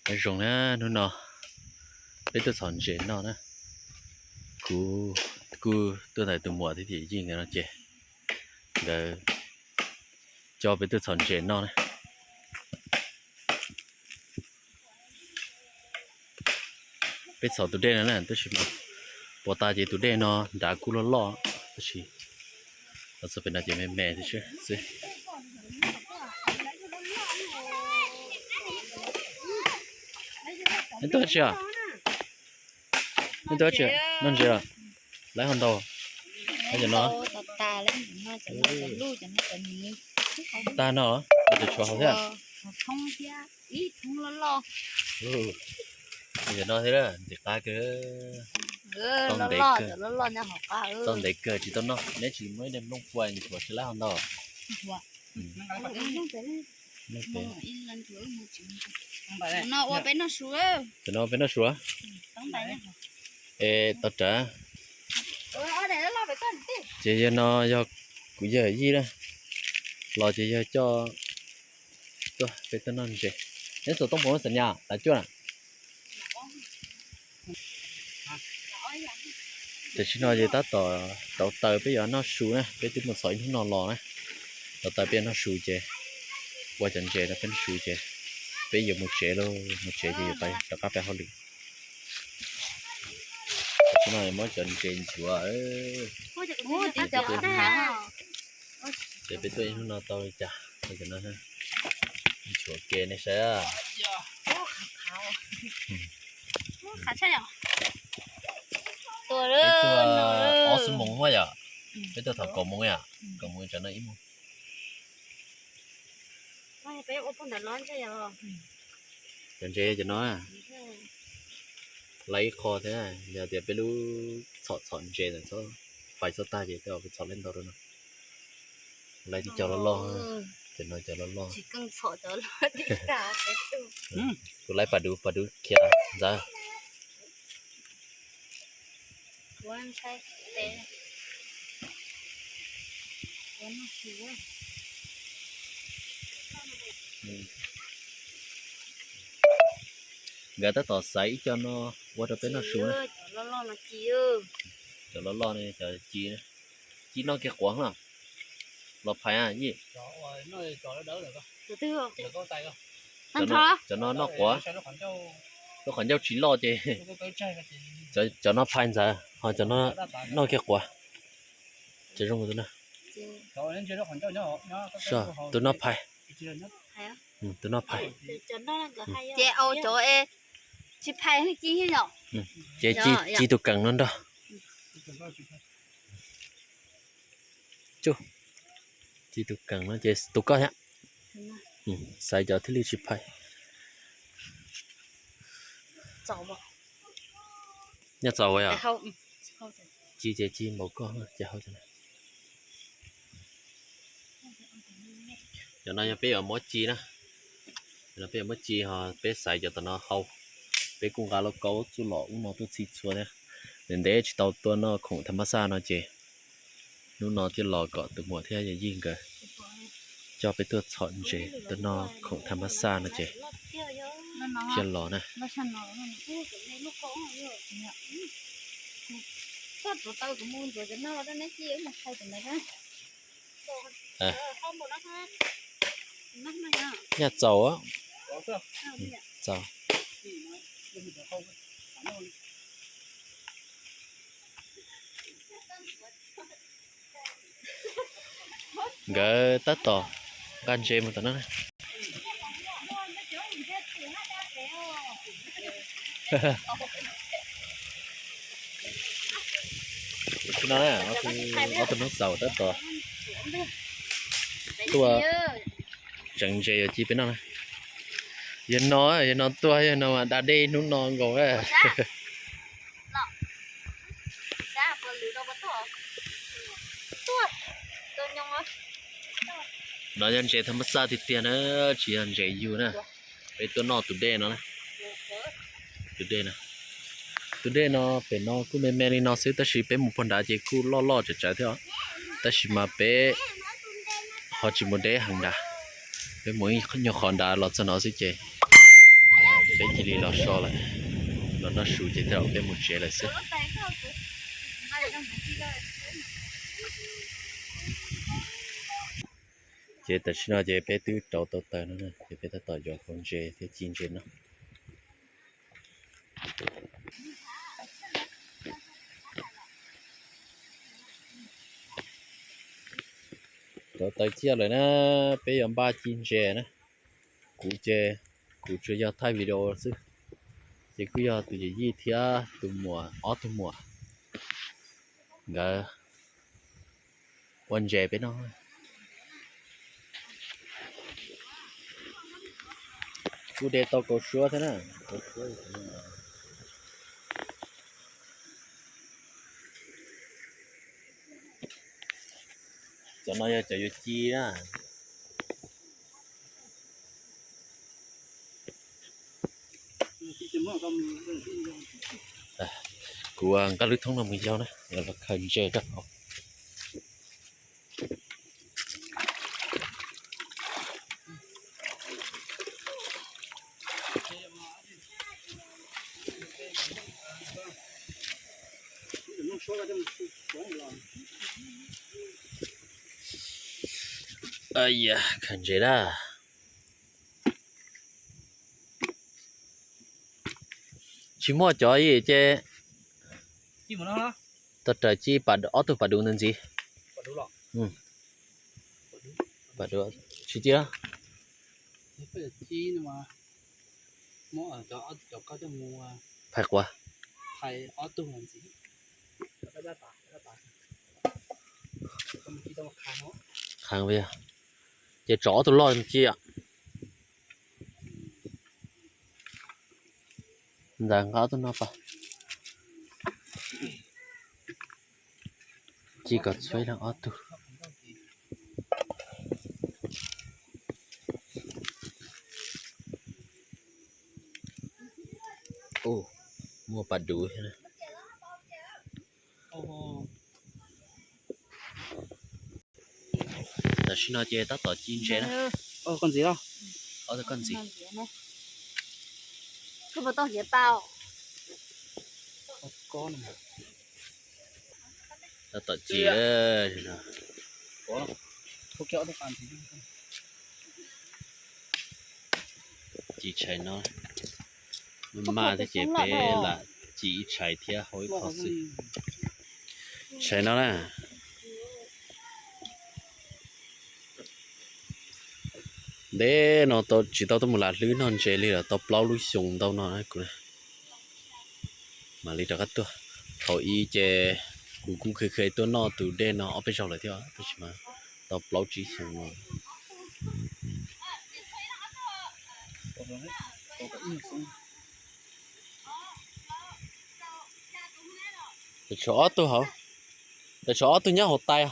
Nyob zoo na, hnub no peb tuaj txhom ntses noj na. Kuv kuj tuaj ntawm tus muam thiab tus yij nkawd no ces nkawd coj peb tuaj txhom ntses noj na. Peb txhom tus dej no na, tab sis mas puas tas ces tus dej no nrad kuj loj loj, tab sis los txog pem no ces me me thiab xwb. Neb tuaj tsi os? Neb tuaj tsi? Noj ntses los? Lawv ho ntau. Cov no, tag no, cov tshuav hauv thiab. Cov no thiab, ntim qab kawg. Tau ntev kawg tsis tau noj, neb tsis muaj ib daim nplooj pua, tshuav tsis lab ho ntau. Cov no ua peb noj su. Es tau rawv. Ces yog no yog kuv yawg yij na, los ces yog coj tuaj peb tuaj noj ntses. Neb xuas tooj poos xav nyas lav cuaj na. Tam sim no ces tab tom rauv taws peb yuav noj su na, peb twb mus txhom ib hnub no los na. Rauv taws peb yuav noj su ces ua cov ntses no peb noj su ces peb yuav mus tsev lauj, mus tsev ces yuav rov qab peb hauj lwm. Tam sim no muab cov ntses nchuav. Ces peb tuaj ib hnub no tau li cas, nchuav ke nej saib. Peb tuaj ob xuab moos yom, peb tuaj thaum kaum moos yom, kaum moos tsam no ib moos. Cov ntses cov no lawv ib qho thiab, yog tias peb lub txhom txhom ntses ntawm txhob fais txhob tag ces peb txhom lawm ntau rau no. Lawv tib cov loj loj, cov no cov loj loj. Kuv lawv pas duv pas duv khiav ntxawv. Nkawd tab tom xaiv ib co no ua rau peb noj su na. Cov loj loj ne, cov ci, ci noj kiag quav los. Los phais yij. Cov no noj quav, lub qhov ncauj tsis loj ces cov no phais ntxawv, ho cov no noj kiag quav. Ces zoo tus no, tus no phais, tus no phais. Ces au cov es tsis phais ci yom. Ces ci tus keem no nrog. Ci tus keem no ces tus koj thiab. Xaiv cov thiaj li tsis phais. Nyaj txaus yom. Ci ces ci npaum koj ces hau cov no. Cov no yog peb yuav muab ci na. Cov no peb yuav muab ci ho peb xaiv cov tom no hau. Peb kuj nqa lauj kaub txuj lom ub no tuaj txhij txhua thiab. Ntev ntev tsis tau tuaj noj khoom tham mab xaj no ces hnub no thiaj los kom tus muam thiab yawm yij nkawd coj peb tuaj txhom ntses tuaj noj khoom tham mab xaj no ces thiaj los na. Nyaj txaus, txaus. Nkawd tab tom nqa ntses mus tom no. Ob tug noob xaus tab tom tuaj tseev ntses yuav ci peb noj na. Yog no, yog no tuaj, yog no mas da dej hnub no nkaus. No yog ntses tham mab xaj tiag tiag na, tsis yog ntses yug na. Peb tuaj noj tus dej no, tus dej no. Tus dej no pem no kuj me me li no xwb tab sis peb mus puag nrad ces kuj loj loj tsawv tsawv thiab. Tab sis mas peb ho tsis mus deb heev nrad, peb mus ib nyuag qhov nrad los txog no xwb ces Peb cia li los so lawm, los noj su ces tej zaum peb mus tsev lawm xwb. Ces tam sim no ces peb twb rauv tau taws no ces peb tab tom yuav hau ntses thiab ci ntses no. Rauv taws ciaj lawm na, peb yuav npaj ci ntses na. Kuv ces kuv tsuas yog thaij video xwb, ces kuj yog tus yawm yij thiab tus muam, ob tug muam nkawd ua ntses peb noj. Kuj de tau kauv suab thiab na, kauv suab. Cov no yog cov yuav ci na. Kuv nqa lub thoob no mus yau na, los khaws ntses rau hauv. Khaws ntses na. Tsis muaj cov ces tau raws ci ob tug pas duv ntawd ntxiv. Tsis ci. Phais quav. Qhov ces tso ob tug loj ci. Ntawd nqa ob tug no pas. Ci kom txhua ib leeg ob tug. Muaj pas duv thiab. Tam sim no ces tab tom ci ntses na. Koj ntxiv, ob tug koj ntxiv. Tab tom ci. Ci tshais no, maj thiab ces peb lam ci ib tshais thiab hau ib qho xwb. Tshais no na, ntev no tsis tau tuaj mus lam hlwb noj ntses li lawm tau plaub lub xyoos ntau no kuv mam li rov qab tuaj. Thaum ub ces kuv kuj kheev kheev tuaj noj tus dej no ob peb zaug lawm thiab tab sis mas tau plaub tsib xyoos no. Tam tshuav ob tug hauv, tam tshuav ob tug nyob hauv tais.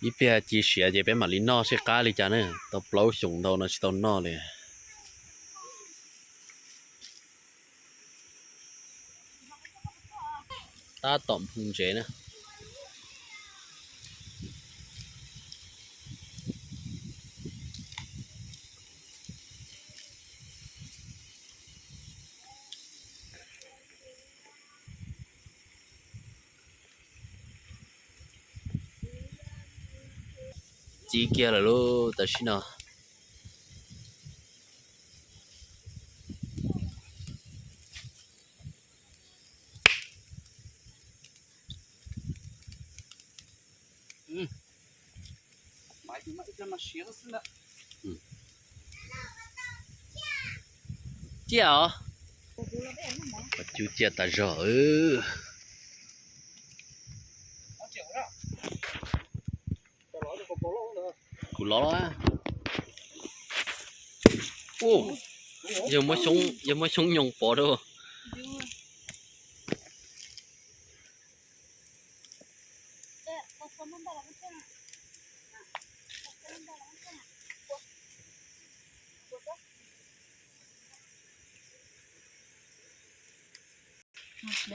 Ib pliag ci siav ces peb mam li noj seb qab li cas na, tau plaub xyoos ntau no tsis tau noj li. Tab tom nphoo ntses na. Ci kiag lawm lauj tam sim no. Ciaj os. Cub ciaj tas zog. Kuv lov. Ua, Yog muab xyoob nyoos pov rau.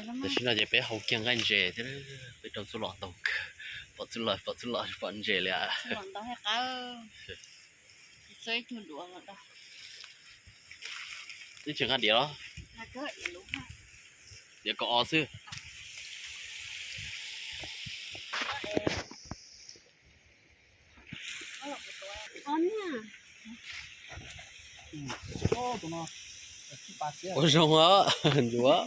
Tam sim no ces peb haus kiag nqaij ntses thiab, peb rau txuj lom ntaus kawg, pom txuj lom, pom txuj lom, pom ntses li. Ib tsis nqa diav los? Diav kaum os xwb. Ua zoo os, ntsuav.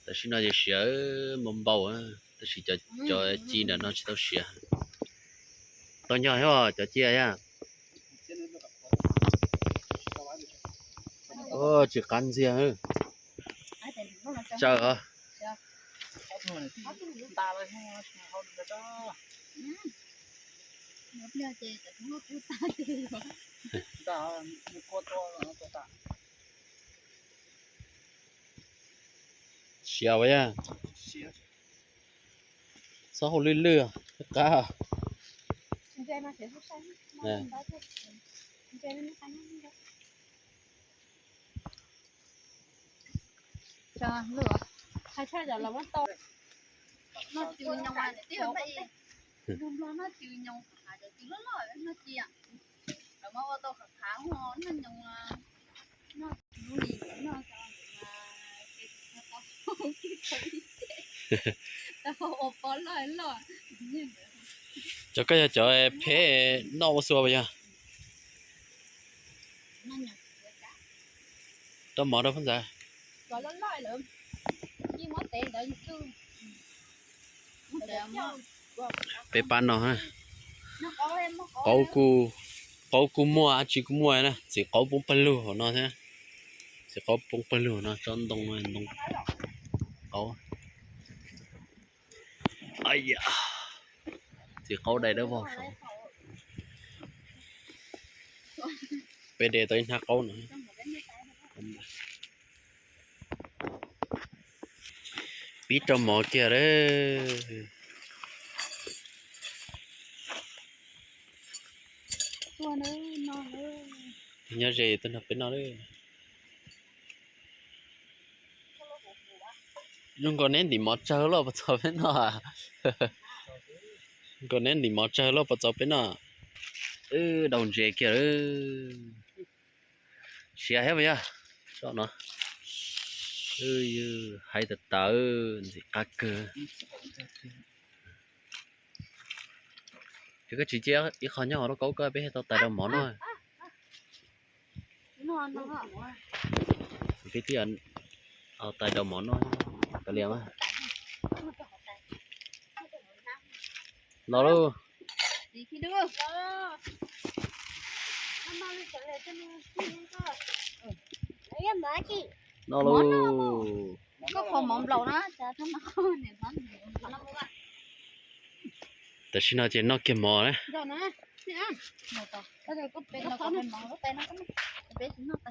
Tam sim no ces siav npau npau, tab sis cov ci ntawm no tsis tau siav. Tau nyog thiab cov ci yaj. Tsis qab ntxiag. Tsawg os. Siav as yaj. Txhob haus lwj lwj, qab. Cov koj yog cov phem noj ua xua puas yog? Rau mov rau phab ntxawg. Peb pab no, qauv kuj, qauv kuj muaj, dab tsi kuj muaj na, txiv qauv poob pawg lug hauv no thiab. Txiv qauv poob pawg lug no, tsob ntoo no, ntoo qauv. Txiv qauv dai dawb vog saud. Peb de tau ib hnab qaub no. Pib rau mov kiag lawm. Nyob ze tus nrog peb noj lawm. Zoo nkaus neb ntim mov tsawg loj puas txog peb noj. Zoo nkaus neb ntim mov tsawg loj puas txog peb noj. Wb daus ntses kiag lawm. Siav thiab puas yog? Tsob no. Yog hais tas tas, ntxim qab kawg. Ces koj tsis cia ib qho nyob hauv lauj kaub, koj peb thiaj tau tais rau mov noj. Peb thiaj tais rau mov noj. Kav liam mas. Los lauj. Noj lauj. Tam sim no ces noj kiag mov na.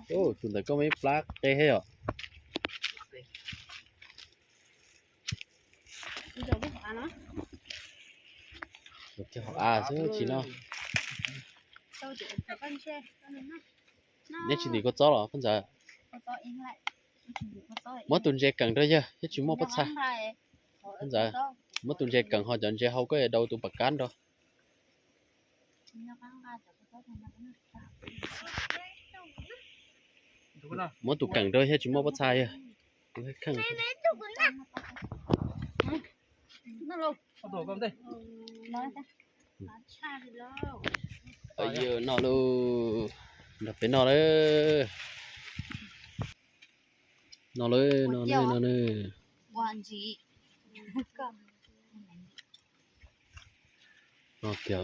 Tus ntawm koj muaj ib plab qe thiab yom. Cog hauv av xwb tsis noj. Neb tsis ntim kua txob los phab ntxawg? Muab tus ntses keem rau yawg thiab tsis muaj pob txha. Phab ntxawg, muab tus ntses keem ho cov ntses hau koj daus tus pas kab nrog. Muab tus keem rau thiab tsis muaj pob txha yawg. Noj lauj, nrog peb noj lauj. Noj lauj, noj lauj, noj lauj. Noj kiag.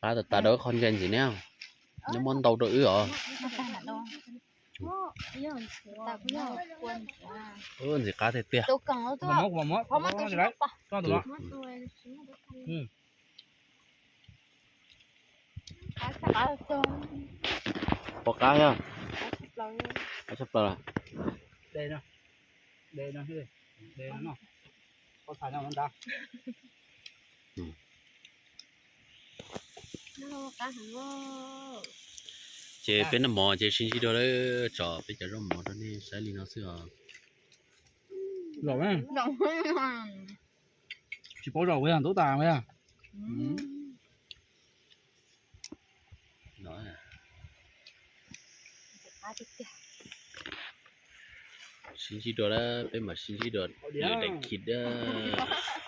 Qab tas tas rau wb qhov ntsa ntxiv ne, neb muab ntau rau wb os. Ntxim qab tiag tiag. Pom qab thiab, qab tshaj plaws. Ces peb noj mov ces sib ntsib dua lawm, tso peb cov zaub mov rau nej saib li no xwb os. Tsis paub zaum ua yog ntub tas ua yog. Sib ntsib dua lawm, peb mam sib ntsib dua lwm daim khi dab.